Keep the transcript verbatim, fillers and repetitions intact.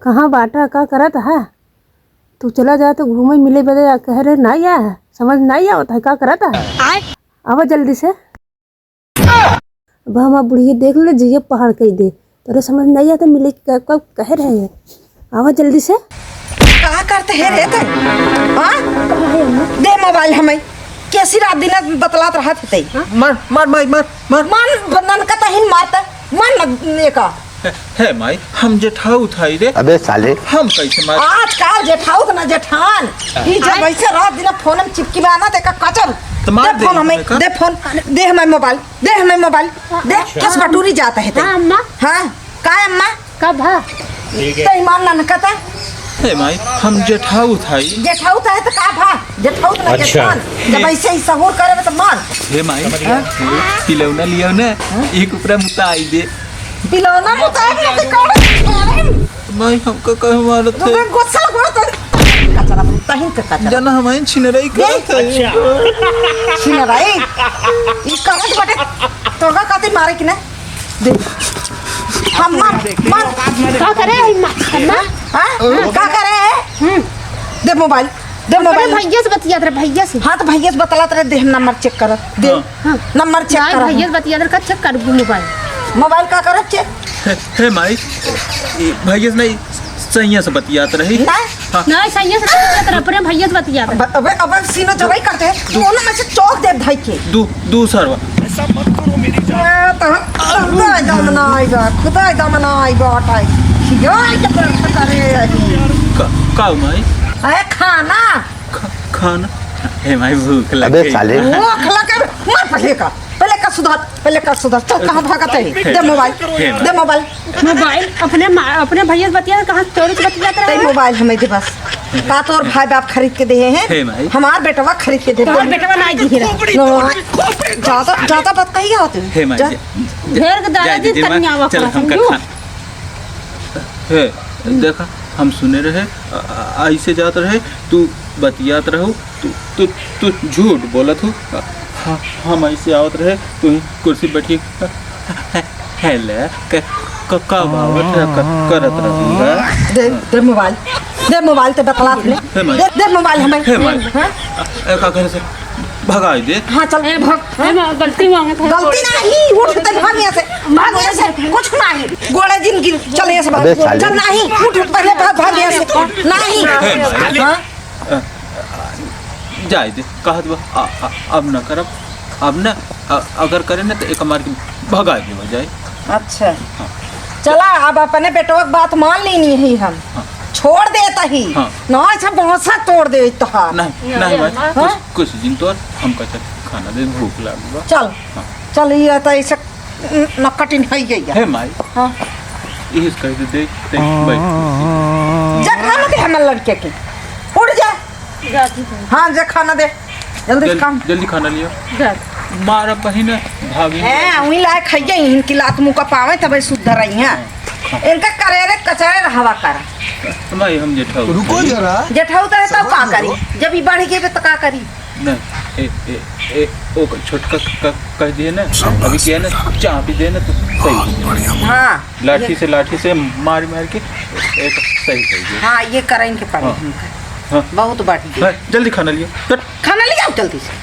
कहाँ बाटा, का करत है? तू चला जा तो घूमे मिले बदे, या कह रहे नाई आया है, समझ नाई आवत है, का करत है? आवा जल्दी से। अब हमार बुढ़िया देख ले, जइया पहाड़ कई दे। तोरे समझ नाई आवत मिले, क-, कब कह रहे हैं? आवा जल्दी से। का करत है रे तै? हाँ? दे मोबाइल हमें। कैसी रात दिन बतलात रहत है तै? मार, मार, मार, मार, मार। मार, ननका तहिन मारता। मार न, एका। हे, हे माई, हम जेठाउत हई रे। अबे साले। हम कैसे मार? आजकल जेठाउत ना जेठान। ई जब आय। ऐसे रात दिन फोन में चिपकी बा ना, त एका कचर। त मार दे दे फोन हमें, एका। दे फोन, दे हमें मोबाइल, दे हमें मोबाइल, दे। अच्छा। केस बटुरी जात है तै। हाँ, अम्मा। हाँ, का अम्मा? का भा? तै मार ननका तै। हे माई, हम जेठाउत हई। जेठाउत है त का भा? जेठाउत ना अच्छा। जेठान। जब ऐसे ही सहूर करे त मार। हे माई, हाँ? पिलौना लियो ना, हाँ? एक ऊपरा मुता आई दे। पिलौना मुता आई दे, कौन? माई, हमका कहे मारत है? गुस्सा लगवा तो। कचरा, तहिन के कचरा। जना हमाइन छिनराई दे। करत है। अच्छा। छिनराई? ई करत बटे, तोहका खातिर मारे कि ना? दे। हम मार, मार। का करे है अम्मा? अम्मा? हाँ? का करे है? हम्म। दे मोबाइल, दे अपने मोबाइल। भैया से बतियात रहे, भैया से। हाँ, तो भैया से बतलात रहे, दे हम नंबर चेक करत। दे, हाँ। नंबर चेक नहीं, करत। भैया से बतियात रहे, का चेक कर दू मोबाइल? मोबाइल का करत चेक? हे, हे माई, ई भैया से नहीं, सैया से बतियात रही। नहीं। हाँ। नहीं, सैया से नहीं बतियात रहे, अपने भैया से बतियात रहे। अब, अबे, अबे सीनो जवाई करते हैं, दोनों में से चौक दे भाई के। दू, दू सरवा। ऐसा मत करो मेरी जान। ए, तो खुदाई दमनाई बा, खुदाई दमनाई बा, टाई। खियाई के बंद करे अभी। का, का माई? ए, खाना। खा-, खाना? हे माई, भूख लग अबे गई। साले। भूख लगे, मर पहले का। पहले का सुधार, पहले का सुधार। चल, कहाँ भागत है? हे दे मोबाइल, हे दे मोबाइल। मोबाइल अपने मा-, अपने भैया से बतिया, कहाँ चोरी से बतियात रहे? मोबाइल हमें दे बस। का तोर भाई बाप खरीद के देहे हैं? हे माई। हमार बेटवा खरीद के दे। तोर बेटवा ना दी रहे। नो, ज्यादा, ज्यादा बात कही होती। हे माई, जा, जा, ढेर के दादा जाए जी दे, माँ, कन्या चल, वखरा हमका समझू। खा-, हे, देखा, हम सुने रहे, अ, अ, ऐसे जात रहे, तू बतियात रहू, तू, तू, तू झूठ बोलत हूँ। ह-, हम ऐसे आवत रहे, तू ही कुर्सी बैठी, हेले, क-, क-, कब आवत है, क-, करत रहू है? दे, दे मोबाइल, दे मोबाइल ते बतला ले। हे माई। दे, दे मोबाइल हमें। हे माई। हाँ? ए, का करे से? भगाई दे। हाँ, चल। ए, भग-, हाँ? ए, माँ, गलती मांगत है। गलती नहीं, उठ, ते भाग यहाँ से। भाग यहाँ से, कुछ नहीं। गोड़े जिन गिर, चल यहाँ से भाग। अबे साले। चल नहीं, उठ, पहले भाग, भाग यहाँ से। नहीं। हे माई। हाँ? अ, जाए दे, कहत बा, अ, अ, अब न करब, अब न, अ, अगर करे न त एक मार के भगा देवा जाए। अच्छा। हाँ। चला, अब अपने बेटवा के बात मान लेनी है हम। हाँ। छोड़ देता ही। हाँ। ना, अच्छा, भौंसा तोड़ दे तोहार। नहीं, नहीं भाई, हाँ? कुछ, कुछ दिन तो हमका चल खाना दे, भूख लागल बा। चल, हाँ। चल, ये तो ऐसे न कठिन है ये। हे माई। हाँ। इस कह दे, देख, देख, बैठ कुर्सी पे। जा खाना दे हमर लड़के के। उठ जा। जाती हूँ। हाँ, जा खाना दे। जल्दी से जल-, काम। जल्दी खाना लियो। जा। मारा बहिन, भाभी। हैं, उही लायक है ये, इनकी लात मुँह का पावे तबे सुधर रही हैं। हाँ। इनका करेरे कचरे रहवा करा। माई, हम जेठाऊ रुको हैं। जरा। जेठाऊ तो है, तब का सबर करी? करो। जब ये बढ़ गए तो का करी? नहीं, ए, ए, ए, ओ छोटका क-, क-, कह दिए ना, अभी किया ना, चाबी दे ना तो सही हो जाए। हाँ, लाठी ये से, लाठी से मार मार के एक सही कर दिए। हाँ, ये करें के पड़े हाँ। हमका। हाँ। बहुत बढ़िया। हाँ, जल्दी खाना लियो। चट। खाना ले आओ जल्दी से।